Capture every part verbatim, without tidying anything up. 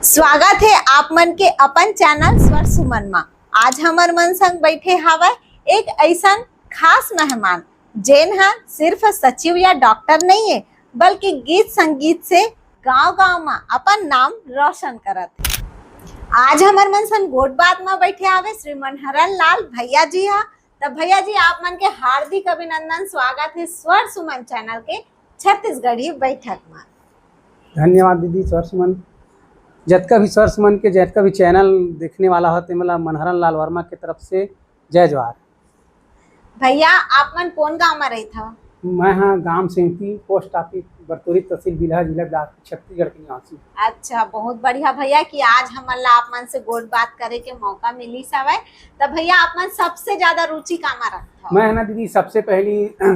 स्वागत हे आप मन के अपन चैनल स्वर सुमन मा। आज हमर मन संग बैठे हावय एक ऐसन खास मेहमान, जेन ह सिर्फ सचिव या डॉक्टर नहीं है, बल्कि गीत संगीत से गांव-गांव मा अपन नाम रोशन करत हे। आज हमर मन संग गोठ बात मा बैठे हावय श्री मनहरन लाल भैया जी हा। त भैया जी, आप मन के हार्दिक अभिनंदन, स्वागत हे स्वर सुमन चैनल के छत्तीसगढ़ी बैठक मा। धन्यवाद दीदी। स्वर सुमन, जतका भी स्वर सुमन के जतका भी चैनल देखने वाला हो, ते मन ला मनहरन लाल वर्मा के तरफ से जय जोहार। भैया, आप मन कोन गांव मा रहित हव? मैं हा गांव सेंती, पोस्ट ऑफिस बरतोरी, तहसील बिल्हा, जिला बिलासपुर, छत्तीसगढ़ के निवासी। अच्छा, बहुत बढ़िया भैया कि आज हमन ला आप मन से गोठ बात करे के मौका मिलिस हवय। त भैया, आप मन सबसे ज्यादा रुचि कामा रखत हव? मैं है ना दीदी, सबसे पहली अ,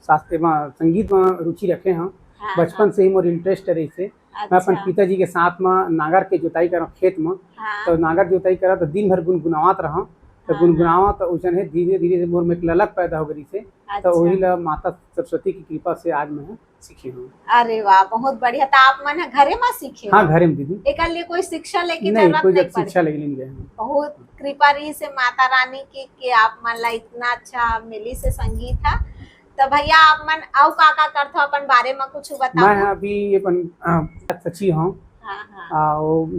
शास्त्रीय मा, संगीत मा रुचि रखे हंव। हाँ, बचपन हाँ। से ही मोर इंटरेस्ट रहिस हे। मैं अपन अच्छा। पिताजी के साथ मा नांगर के जोताई करंव खेत मा। हाँ। तो नांगर जोताई करंव तो दिन भर गुनगुनावत रहंव। तो हाँ, गुनगुनावत तो उसन हे धीरे धीरे से मोर में एक ललक पैदा हो गई से। तो अच्छा। वही ला माता सरस्वती की कृपा से आज मैं सीखे हंव। अरे वाह, बहुत बढ़िया। तो आप मन ह घरे मा सीखे हाँ, हो? घरे में दीदी। एकर लिए कोई शिक्षा लेके नहीं, जरूरत कोई नहीं जब पड़े? शिक्षा लेके नहीं गए हैं। बहुत कृपा रहिस हे माता रानी की कि आप मन ला इतना अच्छा मिलिस हे संगीत हा। तो भैया, आप मन अउ का का करथो, अपन बारे मा कुछ बताओ मैं ना। अभी अपन अ, सचिव हंव। हाँ, हाँ। आ, वो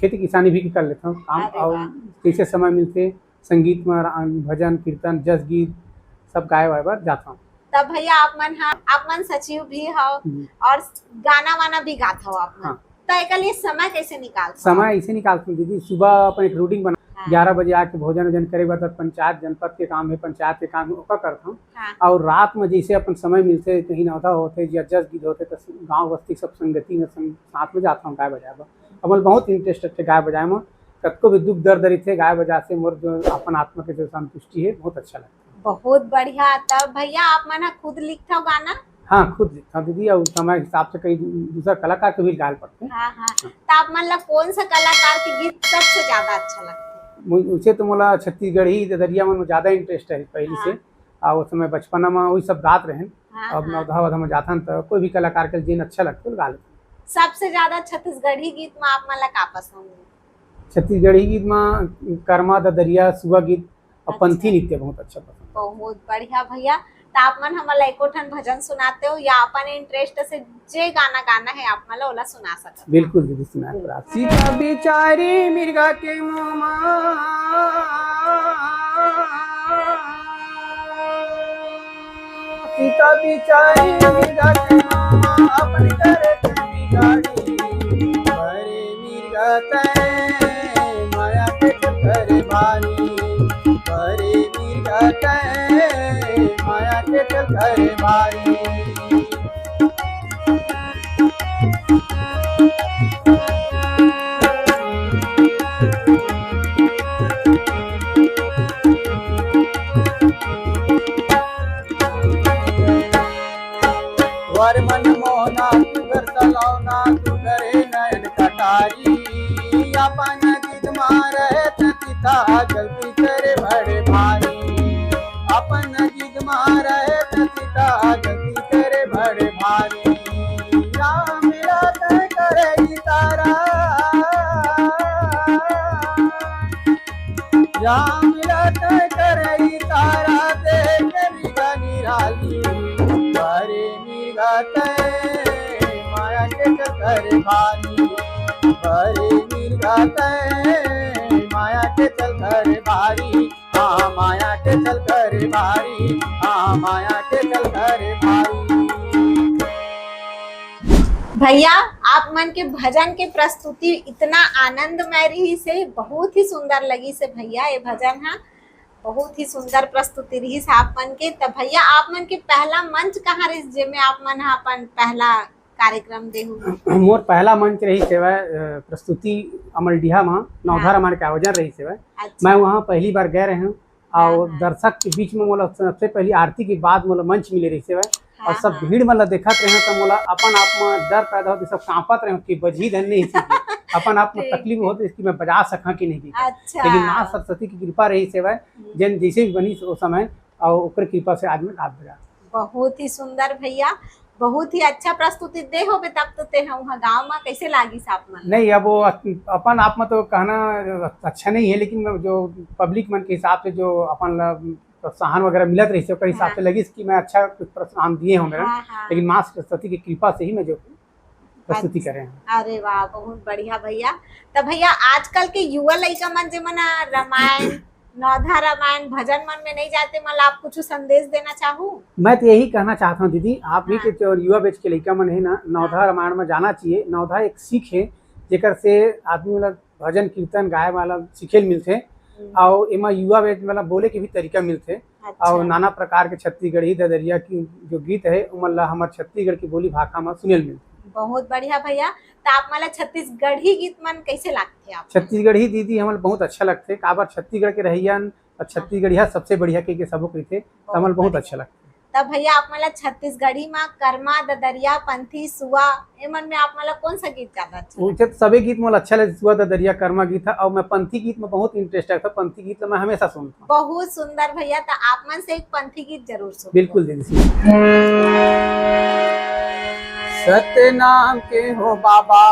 खेती किसानी भी कर लेथंव काम। अरे और वाह। जैसे समय मिलथे संगीत मा रा-, भजन कीर्तन जस गीत सब गाए वाए बर जाथंव। तब भैया, आप मन हा, आप मन सचिव भी हव हम्म। और गाना वाना भी गात हव आप मन। हाँ। त एकर लिए समय कैसे निकालथव? समय ऐसे निकालथंव दीदी, सुबह अपन एक रूटीन बना, हाँ। ग्यारह बजे आके भोजन वोजन करे के बाद पंचायत जनपद के काम हे, पंचायत के काम हे, ओकर करथंव। हाँ। और रात में जैसे अपन समय मिलथे, कहीं नवधा होथे या जस गीत होथे, त गांव बस्ती सब संगति में संग-, साथ में जाथंव गाए बजाए बर। हमन बहुत इंटरेस्ट रहिथे गाए बजाए में, कतको भी दुख दर्द रहिथे, गाए बजाए से मोर जो अपन आत्मा के जो संतुष्टि हे, बहुत अच्छा लगथे। बहुत बढ़िया। तब भैया, आप मन ह खुद लिखथव गाना? हाँ, खुद लिखथंव दीदी, और समय हिसाब से कई दू-, दूसरा कलाकार के भी गाए ल पड़थे। हाँ, हाँ। हाँ। त आप मन ला कौन सा कलाकार के गीत सबसे ज्यादा अच्छा लगथे? मु-, उसे तो मोला छत्तीसगढ़ी ददरिया मन में ज्यादा इंटरेस्ट हे पहली से। हाँ। और उस समय बचपना में वही सब गात रहेन। हाँ, अब हाँ। नवधा वधा में जाथन त कोई भी कलाकार के जेन अच्छा लगथे, गा लेथन। सबसे ज्यादा छत्तीसगढ़ी गीत में आप मन ला का पसंद हे? छत्तीसगढ़ी गीत में करमा ददरिया, सुआ गीत और अच्छा। पंथी नृत्य बहुत अच्छा पसंद हे। बहुत बढ़िया भैया। त आप मन हमन ला एको ठन भजन सुनाते हो या अपन इंटरेस्ट से जे गाना गाना हे आप मन ला ओला सुना सकत हो। बिल्कुल दीदी, सुना सकत हो। सीता बिचारी मिर्गा के मुँह मा, सीता बिचारी मिर्गा के मुँह मा, अपन करे के बिगाड़ी, बड़े मिर्गा तैं माया के चक्कर भारी, बड़े मिर्गा तैं माया के चक्कर भारी। वर मन मोहना सुघर सलौना, सुघरे नयन कटारी, अपन जिद मा रहे त सीता गलती करे बड़े भारी, अपन जिद मा रहे त सीता गलती करे बड़े भारी। राम रतन करे इशारा, राम रतन करे इशारा, देख मिर्गा निराली, बड़े मिर्गा तैं माया के चक्कर भारी, बड़े मिर्गा तैं माया के चक्कर भारी, हाँ, माया के चक्कर भारी, हाँ, माया के चक्कर भारी। भैया, आप मन के भजन के प्रस्तुति इतना आनंदमय रहिस हे, बहुत ही सुंदर लगिस हे भैया, ये भजन हा बहुत ही सुंदर प्रस्तुति रहिस आप मन के। त भैया, आप मन के पहला मंच कहाँ रहिस, जेमे आप मन हा अपन पहला कार्यक्रम देहू? मोर पहला मंच रहिस हवय, अ, प्रस्तुति अमलडीहा मा नवधा हाँ। रामायण के आयोजन रहिस हवय। अच्छा। मैं वहाँ पहली बार गए रहेंव। हाँ, और हाँ। दर्शक के बीच में मोला सबसे पहली आरती के बाद मोला मंच मिले रहिस हवय। और हाँ, सब हाँ। भीड़ मन ला देखत रहेंव त मोला अपन आप में डर पैदा होत, सब कांपत रहेंव कि बजही धन नहीं सीखी। अपन आप में ठीक। तकलीफ होत कि मैं बजा सकहां कि नहीं। अच्छा। लेकिन माँ सरस्वती की कृपा रहिस हवय, हम्म। जेन जैसे भी बनिस ओ समय, और ओकर कृपा से आज मैं गात बजात। बहुत ही सुंदर भैया, बहुत ही अच्छा प्रस्तुति दे होबे, तब तो ते ह उहाँ गाँव म। कैसे लागिस आप मन? नहीं, अब वो अप-, अपन आप में तो कहना अच्छा नहीं है, लेकिन जो पब्लिक मन के हिसाब से जो अपन ला प्रोत्साहन वगैरह मिलत रहिस, ओकर हिसाब हाँ। से लगिस कि मैं अच्छा कुछ प्रोत्साहन दिए हों मेरा। हाँ, हाँ। लेकिन माँ सरस्वती की कृपा से ही मैं जो प्रस्तुति अच्छा। करे हैं। अरे वाह, बहुत बढ़िया भैया। त भैया, आजकल के युवा लइका मन जेमन ह रामायण, नवधा रामायण, भजन मन में नहीं जाते, मन ला आप कुछ संदेश देना चाहू? मैं तो यही कहना चाहता हूँ दीदी, आप भी हाँ। के जो युवा बैच के लइका मन है ना, नवधा हाँ। रामायण में जाना चाहिए। नवधा एक सीख है, जेकर से आदमी मतलब भजन कीर्तन गाए वाला सीखे ल मिलथे, हम्म। और एमा युवा बैच मतलब बोले के भी तरीका मिलथे, अच्छा। और नाना प्रकार के छत्तीसगढ़ी ददरिया की जो गीत है, ओमन ला हमर छत्तीसगढ़ की बोली भाखा में सुने ल मिलथे। बहुत बढ़िया भैया। त आप मन ला छत्तीसगढ़ी गीत मन कैसे लागथे आप? छत्तीसगढ़ी दीदी हमन ला बहुत अच्छा लगथे, काबर छत्तीसगढ़ के रहइया अउ छत्तीसगढ़िया सबसे बढ़िया कह के सबो कहिथे, त हमन ला बहुत बढ़िया। अच्छा लगथे। त भैया, आप मन ला छत्तीसगढ़ी म करमा, ददरिया, पंथी, सुआ, ए मन में आप मन ला कौन सा गीत ज्यादा अच्छा लगथे? उनसे तो सभी गीत मोला अच्छा लगथे, सुआ, ददरिया, करमा गीत ह, और मैं पंथी गीत में बहुत इंटरेस्ट रखता हूँ, पंथी गीत ला मैं हमेशा सुनता हूँ। बहुत सुंदर भैया, त आप मन से एक पंथी गीत जरूर सुन। बिल्कुल दीदी। सतनाम के हो बाबा,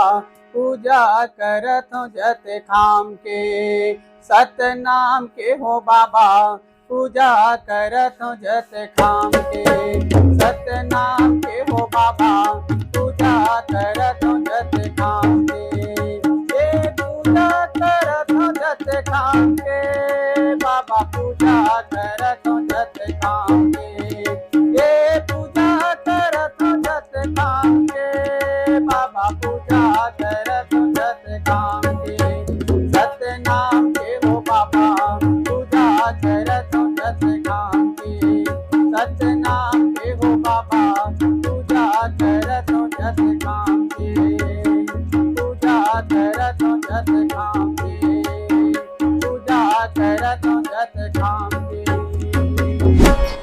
पूजा करत हूँ जत खाम के। सतनाम के हो बाबा, पूजा करत हूँ जत खाम के। सतनाम के हो बाबा, पूजा करत हूँ जत खाम के। ए पूजा करत हूँ जत खाम के, बाबा पूजा करत हूँ जत खाम के। ए पूजा करत हूँ जत खाम के, बाबा पूजा करत हूँ जत खाम के। सतनाम के हो बाबा, पूजा करत हूँ जत खाम के। सतनाम के हो बाबा, पूजा करत हूँ जत खाम के। पूजा करत हूँ जत खाम के। पूजा करत हूँ जत खाम के।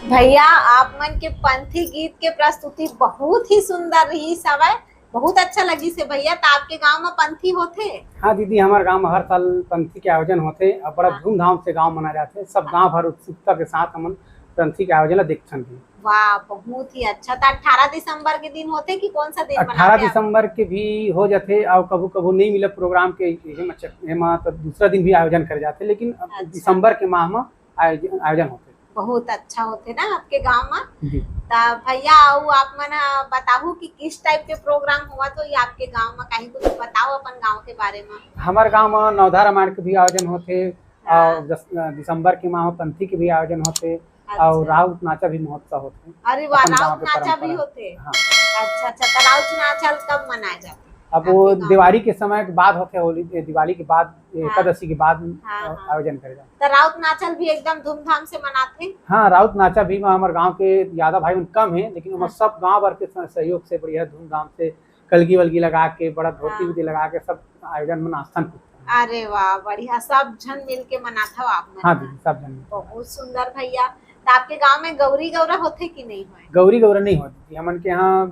भैया, आप मन के पंथी गीत के प्रस्तुति बहुत ही सुंदर रहिस हवय, बहुत अच्छा लगिस हे भैया। त आपके गांव म पंथी होथे? हाँ दीदी, हमर गांव म हर साल पंथी के आयोजन होथे, अउ बड़ा हाँ। धूमधाम से गांव मनाए जाथे। सब हाँ। गांव भर उत्सुकता के साथ हमन पंथी के आयोजन ला देखथन भी। वाह, बहुत ही अच्छा। त अठारह दिसंबर के दिन होथे कि कौन सा दिन मनाथे आप? अठारह दिसंबर के भी हो जाथे, अउ कभू-कभू नहीं मिले प्रोग्राम के, एमा चक-, एमा त दूसरा दिन भी आयोजन करे जाथे, लेकिन अब अच्छा। दिसंबर के माह म आयोजन, आयोजन होथे। बहुत अच्छा होथे ना आपके गांव म। जी। त भैया, अउ आप मन ह बताहू कि किस टाइप के प्रोग्राम होवत होही आपके गांव म, कहीं कुछ बताओ अपन गांव के बारे म। हमर गांव म नवधा रामायण के भी आयोजन होथे, हाँ। अउ दस-, दिसंबर के माह म पंथी के भी आयोजन होथे, अच्छा। अउ राउत नाचा भी महोत्सव होथे। अरे वाह, अपन गांव राउत के नाचा भी परंपरा। होथे? हाँ। अच्छा, अच्छा, त राउत नाचा ल कब मनाए जाथे? अब वो आपके गांव म? दिवाली के समय के बाद होथे, होली, ए, दिवाली के बाद, हाँ। एकादशी के बाद, हाँ, अ, हाँ। आयोजन करे जाथे। त राउत नाचा ल भी एकदम धूमधाम से मनाथे? हाँ, राउत नाचा भी म हमर गांव के ज्यादा भाई मन कम हे, लेकिन ओमा हाँ। सब गांव भर के स-, सहयोग से बढ़िया धूमधाम से कलगी वलगी लगा के, बड़ा धोती हाँ। वोती लगा के सब आयोजन म नाचथन कूदथन। अरे वाह, बढ़िया, सब झन मिल के मनाथव आप मन हाँ ह। दीदी, सब झन मिल के। बहुत सुंदर भैया। त आपके गांव में गौरी गौरा होथे कि नहीं होय? गौरी गौरा नहीं होय दीदी, हमन के यहाँ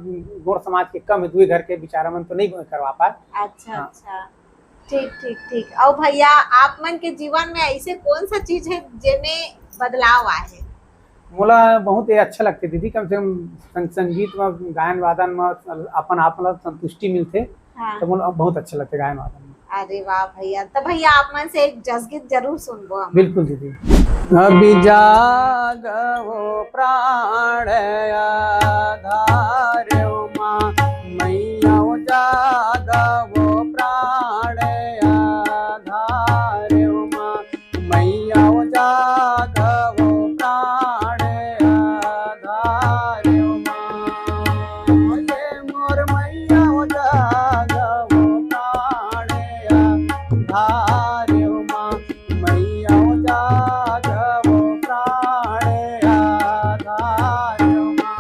गोंड़ समाज के कम हे, दुई घर के बिचारा मन तो नहीं करवा पाए। अच्छा, हाँ। अच्छा। ठीक, ठीक, ठीक। अउ भैया, आप मन के जीवन में ऐसे कौन सा चीज हे जेमे बदलाव आए हे? मोला बहुत ये अच्छा लगथे दीदी, कम से कम सं-, संगीत म, गायन वादन म अपन आप ल संतुष्टि मिलथे, हाँ। त मोला बहुत अच्छा लगथे गायन वादन म। अरे वाह भैया, त भैया आप मन से एक जसगीत जरूर सुनबो हम। बिल्कुल दीदी। अभी जाग वो प्राण आधार उमा, मैया जाग वो प्राण आधार उमा, मैया जाग वो प्राण आधार उमा। ये मोर मैया जाग वो प्राण आधार उमा। मैया जाग वो प्राण आधार उमा।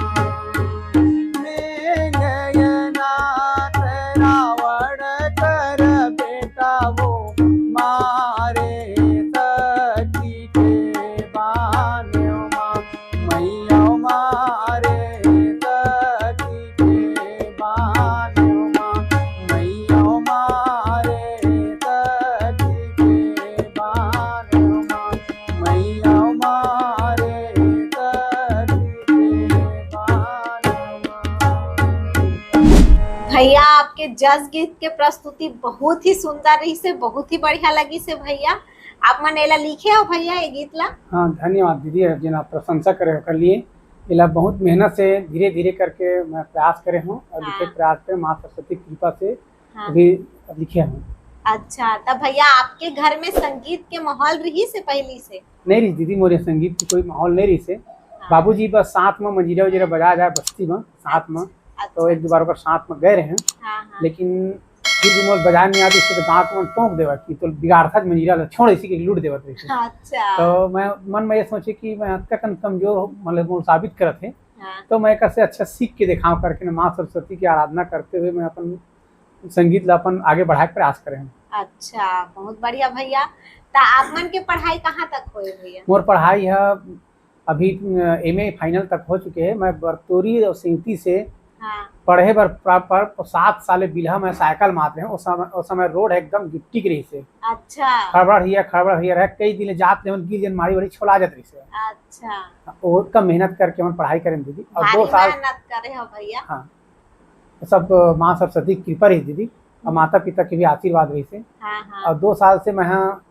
जस गीत के प्रस्तुति बहुत ही सुंदर रहिस हे, बहुत ही बढ़िया लगिस हे भैया। आप मन एला लिखे हो भैया, ये गीत ला? हाँ, धन्यवाद दीदी, जेन आप प्रशंसा करे ओकर लिए। एला बहुत मेहनत से धीरे-धीरे करके मैं प्रयास करे हूँ और हाँ। लिखे प्रयास पे माँ सरस्वती की कृपा से हाँ। अभी लिखे हूँ। अच्छा, तब भैया आपके घर में संगीत के माहौल रहिस हे पहली से? नहीं रहिस दीदी, मोर संगीत के कोई माहौल नहीं रहिस हे। हाँ। बाबूजी बस साथ में मंजीरा उजीरा बजाए जाए बस्ती में, साथ में। अच्छा, तो एक दो बार ओकर साथ में गए रहे हैं। हाँ, हाँ। लेकिन फिर भी मोर बजाए नहीं आती, इससे तो गाँव के मन टोक देवत कि तो बिगाड़थस मंजीरा ला, छोड़ इसी के लूट देवत रहिस हे। अच्छा। तो मैं मन में ये सोचे कि मैं अतका कन कमजोर हो, मतलब मोर साबित करत हे। हाँ। तो मैं एकर से अच्छा सीख के देखाव करके ना माँ सरस्वती की आराधना करते हुए मैं अपन संगीत ला अपन आगे बढ़ाए के प्रयास करे हूँ। अच्छा, बहुत बढ़िया भैया। त आप मन के पढ़ाई कहाँ तक होए भैया? मोर पढ़ाई ह अभी, अ, एमए फाइनल तक हो चुके हे। मैं बरतोरी और सिंगटी से हाँ। पढ़े बर प्रा-, पर सात साल बिल्हा मैं साइकिल मारत रहे हूँ। उस समय, उस समय रोड एकदम गिट्टी के रहिस हे। अच्छा। खड़बड़ हिया, खड़बड़ हिया रहे, कई दिन जात ले मन गिर जन मारी वारी छोला जात रहिस हे। अच्छा। ओतका मेहनत करके हमन पढ़ाई करेन दीदी। और भारी दो साल मेहनत करे हो भैया। हाँ। सब, अ, माँ सरस्वती की कृपा रहिस दीदी, और हम्म। माता पिता के भी आशीर्वाद रहिस हे। हाँ, हाँ। और दो साल से मैं ह,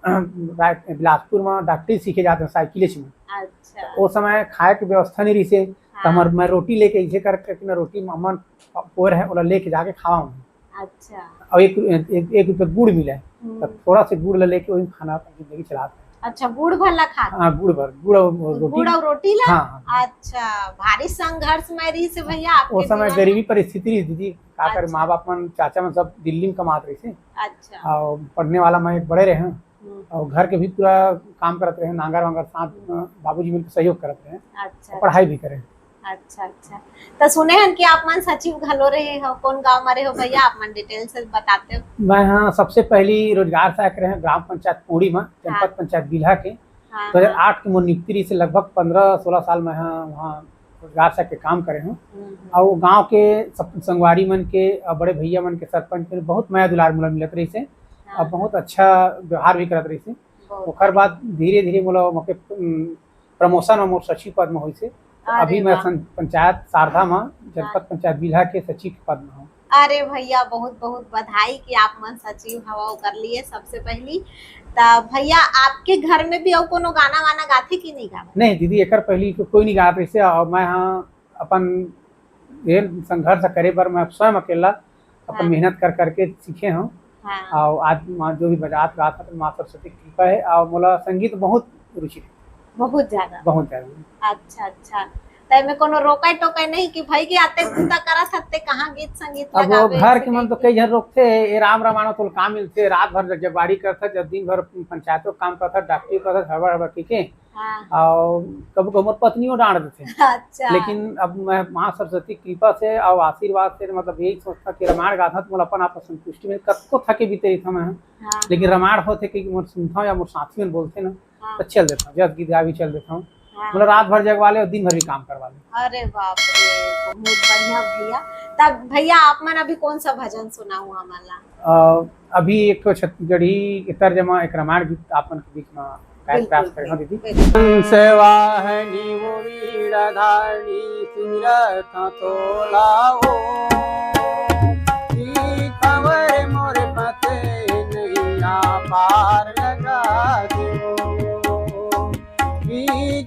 राय-, बिलासपुर में डॉक्टरी सीखे जात रहे साइकिलेच में। अच्छा। तो ओ समय खाए के व्यवस्था नहीं रहिस हे, तो हाँ। हमर, मैं रोटी लेके ऐसे कर करके ना रोटी अम्मन पोर है, ओला लेके जाके खावा हूँ। अच्छा। और एक, एक, एक रुपया गुड़ मिले, हम्म। तो थोड़ा से गुड़ ला लेके वही खाना अपन जिंदगी चलात रहे। अच्छा, गुड़ भर ला खात? हाँ, गुड़ भर, गुड़ और रोटी। गुड़ और रोटी ला? हाँ, हाँ। अच्छा, भारी संघर्ष में रहिस हे भैया आपके उस समय जीवन में? गरीबी परिस्थिति रहिस दीदी, का करे, अच्छा। माँ बाप मन, चाचा मन सब दिल्ली में कमात रहिस हे। अच्छा। और पढ़ने वाला मैं एक बड़े रहे हूँ। हम्म। और घर के भी पूरा काम करत रहे, नांगर वांगर साथ, हम्म। बाबूजी मन के सहयोग करत रहे। अच्छा। और पढ़ाई भी करे। अच्छा, अच्छा। त सुने हन कि आप मन सचिव घलो रहे हो, कौन गांव में रहे हो भैया, आप मन डिटेल से बताते हो? मैं हाँ, सबसे पहली रोजगार सहायक रहे ग्राम पंचायत पूड़ी में, जनपद हाँ। पंचायत बिल्हा के। हाँ, दो हज़ार आठ हाँ। के मोर नियुक्ति रहिस हे, लगभग पन्द्रह सोलह साल मैं हाँ, वहाँ रोजगार सहायक के काम करे हूँ। हम्म, हम्म। और वो गांव के सब संगवारी मन के और बड़े भैया मन के, सरपंच के बहुत मया दुलार मोला मिलत रहिस हे। हाँ, और बहुत हाँ। अच्छा व्यवहार भी करत रहिस हे। बहुत ओकर बढ़िया। बाद धीरे-धीरे मोला वहाँ के, उम, प्रमोशन में मोर सचिव पद में होइस हे। तो अरे अभी मैं वाह। सं-, पंचायत सारधा में जनपद हाँ। पंचायत बिल्हा के सचिव के पद में हूँ। अरे भैया, बहुत बहुत बधाई कि आप मन सचिव हवा ओकर लिए सबसे पहली। त भैया, आपके घर में भी अउ कोनो गाना वाना गाथे कि नहीं गावे? नहीं दीदी, एकर पहली तो कोई नहीं गात रहिस हे और मैं हाँ अपन ये संघर्ष करे बर मैं स्वयं अकेला अपन हाँ। मेहनत कर करके सीखे हूँ। हाँ। और आज माँ जो भी बजात गात है, तो माँ सरस्वती की कृपा है। और मोला संगीत बहुत रुचि है। बहुत ज्यादा? बहुत ज्यादा। अच्छा, अच्छा। त एमे कोनो रोके टोके नहीं कि भाई कि आते बूता करत हते, कहाँ गीत संगीत अब वो लगावे, घर ऐसे के मन तो कहीं कई झन रोकथे, "ए राम रमायण तोल काम मिलथे, रात भर जगवारी करथे, जब दिन भर पंचायतों काम करथे, डॉक्टरी करथे, हड़बड़ हड़बड़," ठीक है। हाँ। और कभू कभू मोर पत्नियों डांट देथे। अच्छा। लेकिन अब मैं माँ सरस्वती की कृपा से और आशीर्वाद से, मतलब, यही सोचता कि रामायण गाथा तो मोला अपन आप संतुष्टि में कतको थके बीते रहिथंव मैं। हाँ, लेकिन हाँ। रामायण होथे कि मोर सुनथंव या मोर साथी मन बोलथे ना, हाँ। तो चल देथंव, जस गीत गा भी चल देथंव। हाँ। मतलब, रात भर जगवा ले और दिन भर भी काम करवा ले। अरे बाप रे, बहुत बढ़िया भैया। तब भैया, आप मन अभी कौन सा भजन सुनाहू हमन ला? अ, अभी एक ठो छत्तीसगढ़ी के तर्ज म एक रामायण गीत आप मन के बीच म गाए के प्रयास करे हंव दीदी। बिल्कुल। हंस वाहनी उड़ीड़ धारणी सुमिरत तोला ओ। कि भंवर मोर फंसे नैया पार लगा दो। कि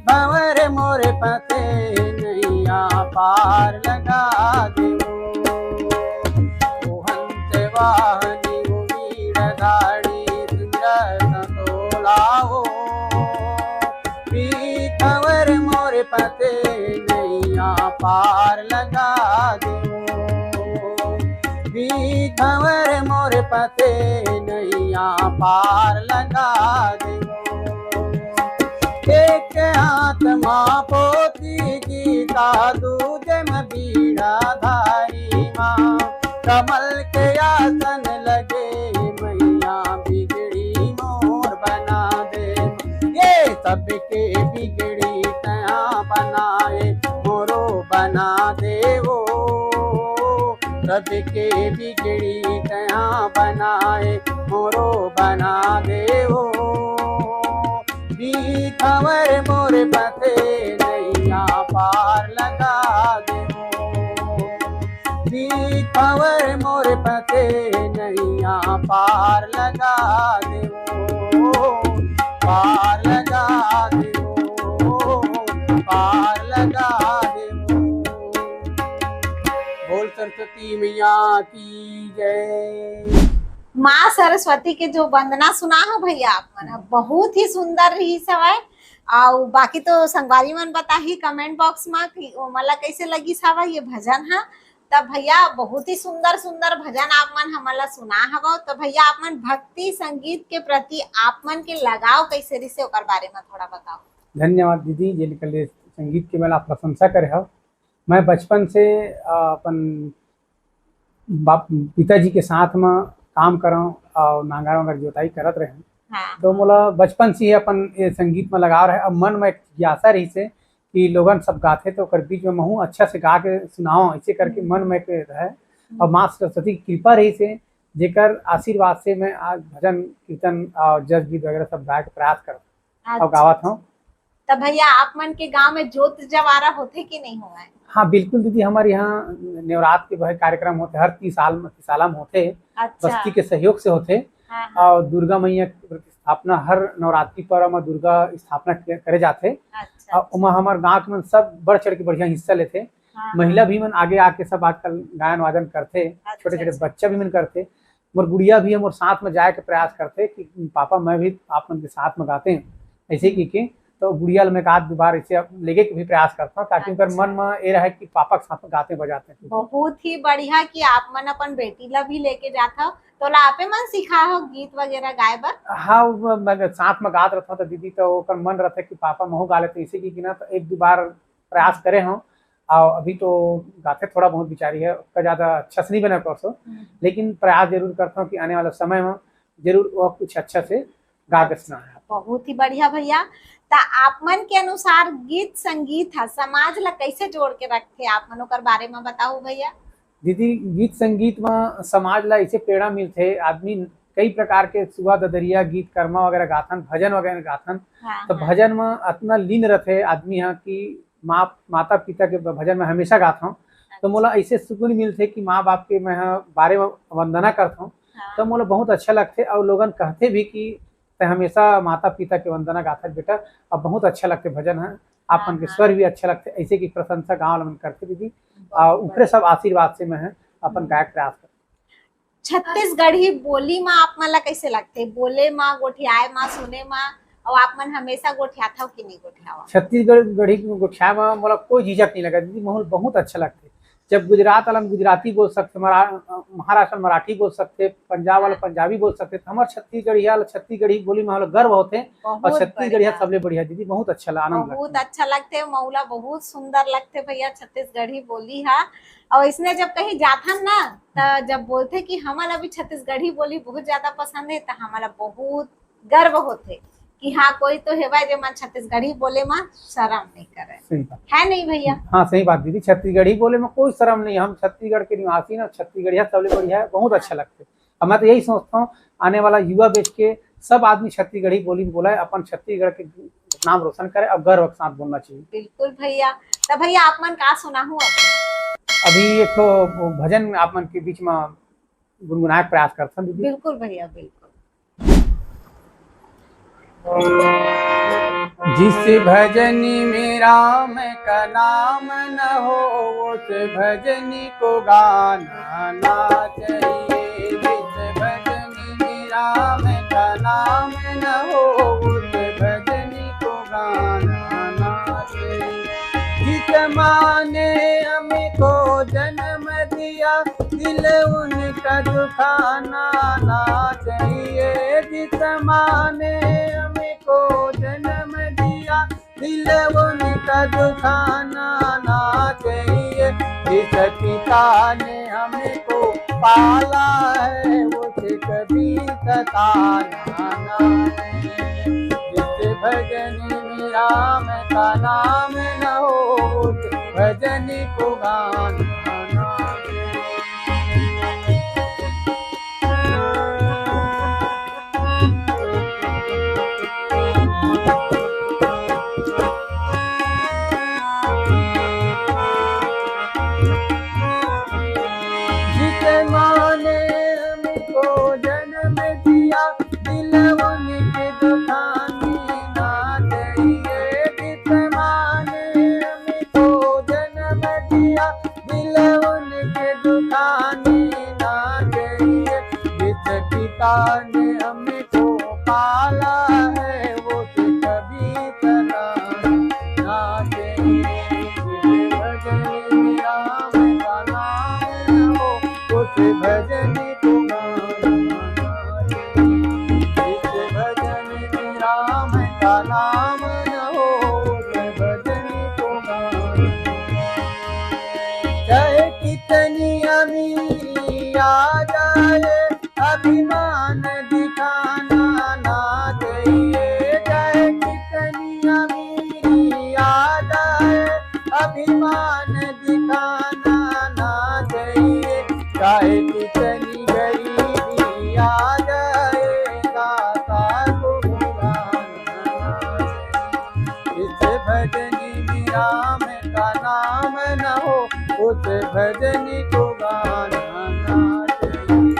भंवर मोर फंसे नैया पार लगा दो। ओ हंस वाहनी उड़ीड़ धारणी सुमिरत तोला ओ। कि भंवर मोर फंसे नैया पार लगा दो। कि भंवर मोर फंसे नैया पार लगा दो। एक हाथ मा पोथी गीता, दूजे म बीड़ा धारी माँ, कमल के आसन लगे मैया, बिगड़ी मोर बना दे। ये सबके बिगड़ी तैं बनाए, मोरो बना दे ओ। सबके बिगड़ी तैं बनाए, मोरो बना दे ओ। कि भंवर मोर फंसे नैया पार लगा दे ओ। कि भंवर मोर फंसे लगा देवो, पार लगा देवो, पार लगा देवो। बोल सरस्वती मैया की जय। माँ सरस्वती के जो वंदना सुना हो भैया आप मन ह, बहुत ही सुंदर रहिस हवय। अउ बाकी तो संगवारी मन बताही comment box म कि ओमन ला कइसे लगिस हवय ये भजन ह। त भैया बहुत ही सुंदर सुंदर भजन आप मन हमन ला सुना हवव। त भैया आप मन भक्ति संगीत के प्रति आप मन के लगाव कइसे रिहिसे ओकर बारे म थोड़ा बताओ। धन्यवाद दीदी, जेन के लिए संगीत के मैं प्रशंसा करे हव। मैं बचपन से, अ, अपन बाप, पिताजी के साथ म काम करंव अउ नांगर वांगर जोताई करत रहेंव। हाँ। तो मोला बचपन से ही अपन ये संगीत म लगाव रहे। अब मन म एक जिज्ञासा रहिसे कि लोगन सब गाथे तो ओकर बीच म महूँ अच्छा से गा के सुनावंव, ऐसे करके हम्म। मन म एक रहे। हम्म। अउ माँ सरस्वती की कृपा रहिसे, जेकर आशीर्वाद से मैं आज भजन कीर्तन अउ जस गीत वगैरह सब गाए के प्रयास करत हंव। अउ अच्छा, गावत हंव। अच्छा। त भैया, आप मन के गांव में जोत जवारा होथे कि नहीं होवय? हाँ, बिल्कुल दीदी, हमारे यहाँ नेवरात के वह कार्यक्रम होथे, हर तीसाल म, तीसाला म होथे, अच्छा। बस्ती के सहयोग से होथे। हाँ, हाँ। अउ दुर्गा मैया के प्रतिस्थापना हर नवरात्रि पर्व म दुर्गा स्थापना के, करे जाथे। अच्छा, अउ अच्छा। ओमा हमर गांव के मन सब बढ़ चढ़ के बढ़िया हिस्सा लेथे। हाँ, महिला हाँ। भी मन आगे आके सब आजकल गायन वादन करथे, अच्छा, छोटे-छोटे अच्छा। बच्चा भी मन करथे। मोर गुड़िया भी ह मोर साथ म जाए के प्रयास करथे कि पापा, मैं भी आप मन के साथ म गातेंव, ऐसे हम्म। कहिके। तो गुड़िया ल मैं एक आध दू बार ऐसे लेगे के भी प्रयास करथंव, ताकि उनकर अच्छा। मन म ये रहे कि पापा के साथ म गातेंव बजातेंव। बहुत ही बढ़िया कि आप मन अपन बेटी ला भी लेके जाथव, तो ओला आपे मन सिखाए हो गीत वगैरह गाए बर? हाँ, वो मैं साथ म गात रहिथंव तो दीदी, तो ओकर मन रहिथे कि पापा महूँ गा लेतेंव, ऐसे कहिके ना, तो एक दू बार प्रयास करे हंव। अउ अभी तो गाथे थोड़ा बहुत बिचारी ह, ओतका ज्यादा अच्छा से नहीं बना पासो, हम्म। लेकिन प्रयास जरूर करथंव कि आने वाला समय म जरूर वो कुछ अच्छा से गा के सुनाए। बहुत ही बढ़िया भैया। त आप मन के अनुसार गीत संगीत ह समाज ला कैसे जोड़ के रखथे, आप मन ओकर बारे म बताओ भैया। दीदी, गीत संगीत म समाज ला ऐसे प्रेरणा मिलथे, आदमी कई प्रकार के सुआ ददरिया, गीत करमा वगैरह गाथन, भजन वगैरह गाथन, हाँ, तो हाँ। भजन म अतना लीन रथे आदमी ह कि माँ, माता पिता के भजन में हमेशा गाथंव। तो अच्छा। मोला ऐसे सुकून मिलथे कि माँ बाप के मैं ह बारे म वंदना करथंव। हाँ। तो मोला बहुत अच्छा लगथे अउ लोगन कहथे भी कि तैं हमेशा माता पिता के वंदना गाथस बेटा, अउ बहुत अच्छा लगथे भजन ह, आप हाँ, मन के हाँ। स्वर भी अच्छा लगथे, ऐसे की प्रशंसा गाँव वाला मन करथे दीदी। बहुत अउ ऊपरे बढ़िया। सब आशीर्वाद से मैं ह अपन हम्म। गायक प्रयास करथंव। छत्तीसगढ़ी बोली म आप मन ला कइसे लगथे? बोले म, गोठियाए म, सुने म, अउ आप मन हमेशा गोठियाथव कि नइ गोठियावव? छत्तीसगढ़ी गोठियाए म मोला कोई झिझक नइ लगय दीदी, मोला बहुत अच्छा लगथे। जब गुजरात वाला मन गुजराती बोल सकथे, मरा-, महाराष्ट्र वाला मराठी बोल सकथे, पंजाब वाला हाँ। पंजाबी बोल सकथे, त हमर छत्तीसगढ़िया ल छत्तीसगढ़ी बोली म हमला गर्व होथे। अउ बहुत छत्तीसगढ़िया बढ़िया। सबले बढ़िया दीदी, बहुत अच्छा ल-, आनंद बहुत लगथे। अच्छा लगथे, मोला बहुत सुंदर लगथे भैया छत्तीसगढ़ी बोली ह। अउ इसने जब कहीं जाथन ना, त जब बोलथे कि हमन अभी छत्तीसगढ़ी बोली बहुत ज्यादा पसंद हे, त हमन ला बहुत गर्व होथे कि हाँ, कोई तो हेवय जे मन छत्तीसगढ़ी बोले म शरम नइ करय। सही बात। हे नहीं भैया? हाँ, सही बात दीदी, छत्तीसगढ़ी बोले म कोई शरम नहीं। हम छत्तीसगढ़ के निवासी ना, छत्तीसगढ़िया सबले बढ़िया हे, बहुत अच्छा लगथे। अब मैं तो यही सोचथंव, आने वाला युवा batch के सब आदमी छत्तीसगढ़ी बोली म बोलय, अपन छत्तीसगढ़ के नाम रोशन करय अउ गर्व के साथ बोलना चाहिए। बिल्कुल भैया। त भैया, आप मन का सुनाहू अभी? अभी एक ठो भजन आप मन के बीच म गुनगुनाए के प्रयास करथन दीदी। बिल्कुल भैया, बिल्कुल। जिस भजनी में राम का नाम न हो, उस भजनी को गाना ना चाहिए। जिस भजनी में राम का नाम न हो, उस भजनी को गाना ना चाहिए। जिस माँ ने हमको जन्म दिया, दिल उनका दुखाना ना चाहिए। जिस माँ ने हमको जन्म दिया, दिल उनका दुखाना ना चाहिए। जिस पिता ने हमको पाला है, उसे कभी सताना ना चाहिए। जिस भजन में राम का नाम न हो, उस भजन को गाना ना चाहिए। जिस माँ ने हमको जन्म दिया, दिल उनके दुखाने ना चाहिए, जिस माँ ने हमें दो जन्म दिया। दिल उनके दुखाने ना चाहिए, जिस पिता ने हमको पाला है, वो से कभी सलाम ना चाहिए। जिस भजन में राम का नाम हो, उस भजन को गाना चाहिए। जिस भजन में राम का नाम न हो, उस भजन को गाना चाहिए। चाहे कितनी अमीरी आ जाए, अभिमान दिखाना ना चाहिए। चाहे कितनी अमीरी आ जाए, अभिमान दिखाना ना चाहिए। चाहे कितनी गरीबी आ जाए, दाता को भुलाना ना चाहिए। इस भजन में राम का नाम न हो, उस भजन को गाना ना चाहिए।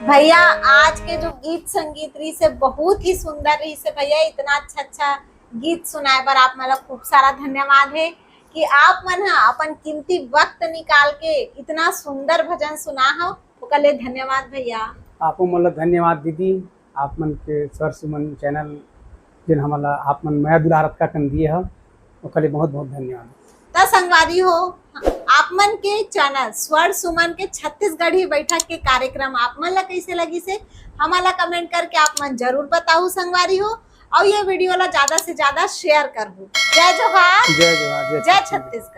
भैया, आज के जो गीत संगीत रहिसे बहुत ही सुंदर रहिसे भैया। इतना अच्छा अच्छा गीत सुनाए बर आप मन ला खूब सारा धन्यवाद हे कि आप मन ह अपन कीमती वक्त निकाल के इतना सुंदर भजन सुना हो, ओकर लिए धन्यवाद भैया। आपो मन ला धन्यवाद दीदी, आप मन के स्वर सुमन चैनल जेन हमन ला आप मन मया दुलार अतका कन दिए ह, ओकर लिए बहुत बहुत धन्यवाद। त संगवारी हो, आप मन के चैनल स्वर सुमन के छत्तीसगढ़ी बैठक के कार्यक्रम आप मन ला कैसे लगिसे, हमन ला कमेंट करके आप मन जरूर बताहू संगवारी हो। और ये वीडियो ला ज्यादा से ज्यादा शेयर करहू। जय जोहार, जय जोहार, जय जय छत्तीसगढ़। छत्तीसगढ़।